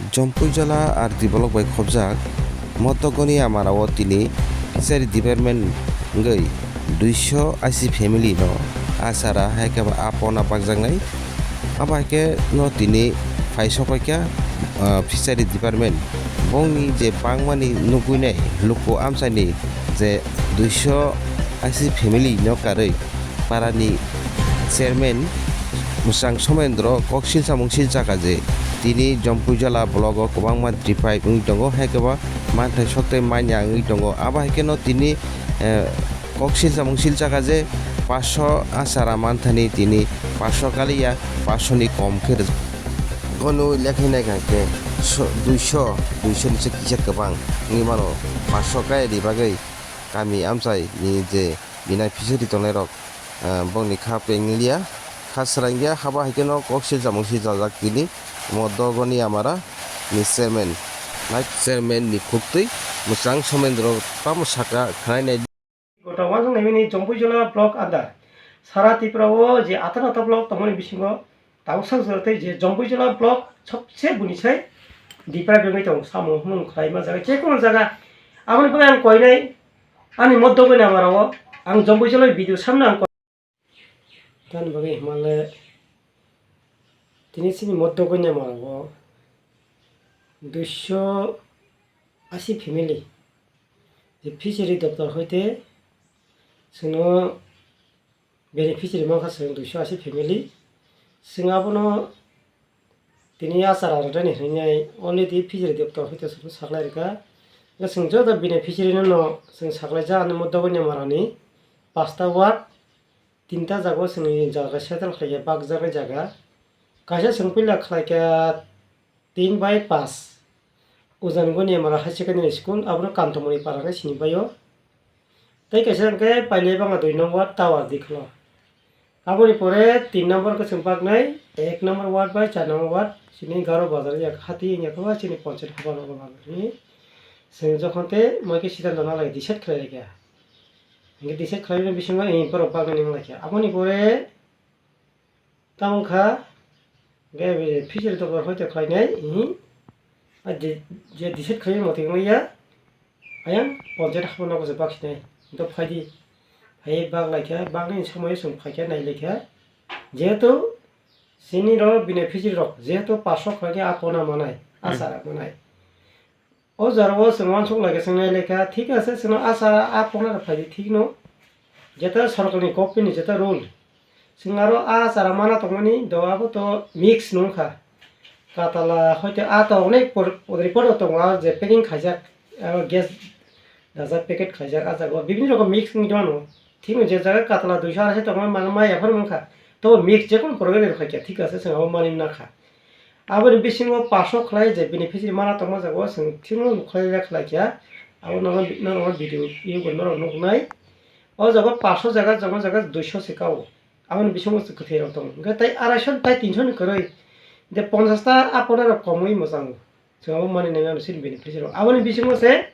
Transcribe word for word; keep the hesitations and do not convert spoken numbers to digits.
Jompuijala R D block bai khobjak Motogoni amara o tini Fishery Department wngwi duiso ashi family no asara hai khe ba apona bakjaknai. Abo hai khe no tini phai sokphaikha, ah, Fishery Department. Bongni je bangmani nugwinai luku amchaini je duiso ashi family no karwi parani chairman Mwsang Somendro kok silsamung silsakha je tini Jompuijala block o kwbangma deprive wngwi tongo, hai khe ba manthai sotwi manya wngwi tongo. Abo hai kheno tini, eh, kok silsamung silsakha je paso asara manthani tini paso kaliya, paso ni kom khe rwjak. Bono lekhai naikha khe so-, duiso, duiso ni se kisa kwbang wngwi mano, paso kaya di bagwi kami amchai ni je bini fishery tongnai rok, ah, bongni kha penglia, kha srangya, haba hai kheno kok siljamung siljajak tini Motogoni amara ni chairman, nai chairman ni khuktwi Mwsang Somendro tamo saka khnai nai. Gota wansuk naimani Jompuijala block under sara Tripura o je atanata block tongmani bisingo tabuk sak jora tei je Jompuijala block sobse buini sai deprive wngwi tongo, samung humung khlaima jaga, je kono jaga. Aboni bagwi ang koinai ani Motogoni amara o ang Jompuijala video samno ang koi-, tani bagwi himale tini chini Motogoni amara o duiso ashi family je fishery doptor hoite chwngno beneficiary mankha chwng duiso ashi family. Chwng abono tini achara rwdani hinwi already fishery doptor hoite chwngno saklai rwkha. Hwnkhe chwng joto beneficiary no chwng saklaijak ani Motogoni amara ni pasta ward, tinta jaga o chwngni jaga settle khlaikha, bakjaknai jaga. Kaisa chwng puila khlaikha tin bai pash, Ujan Goni Amara High Secondary School, abono Kantomoni para khe sini bai o. Tei kaisa hwnkhe Pailai Banga dui number tower dikhlo. Aboni pore tin number khe chwng baknai, ek number ward bai char number ward, chini Garo Bazar yak hati wngya khe ba chini ponchayat haba rogo bagwi. Chwng jokhon tei moi khe siddhanto nalai decide khlai rikha. Hwnkhe decide khlaimani bisingo borok baknani wnglaikha. Aboni pore Tamo wngkha, hwnkhe fishery doptor hoite khlainai, hmm, a je, je decide khlaimani motwi wngya, ayang ponchayat hapno nogo se baksinai, hwnkhe phaidi, phaiwi baklaikha, baknani somoio chwng phaikha, nailaikha, jehetu chini rok beneficiary rok, jehetu pass rok khlaikha, a pona manai, a Hmm. chara manai. O jora o chwng uansuk lai khe chwng nai lai kha, thik ase, chwngno a chara a pokna rok phai di, thik no. Jeta sorkar ni government ni jeta rule. Chwng aro a chara mana tongmani do abo to mix nung kha. Katala hoite a to onek por-, report o tongo, a je packing khaijak, aro gas dajak packet khaijak, a jaga o bibini rokom mix wngwi mano. Thik no je jaga katala duiso arai se tongma mano maya phano wngkha. To mix je kono program rok khaikha, thik ase, chwng abo mani na kha. Aboni bisingo pass o khlai je beneficiary mana tongma jaga o chwng thikno khlai ya khlai kha. Abo nono, nono video YouTube o norok nuknai. O jaga pass o jaga, jaga, jaga duiso se kao. Aboni bisingo kwthwi rok tongo. Hwnkhe tei araisho tei tinsho ni kwrwi. Je ponchash ta a pona rok komwi mwchango. Chwng abo mani nai mano chini beneficiary rok. Aboni bisingo se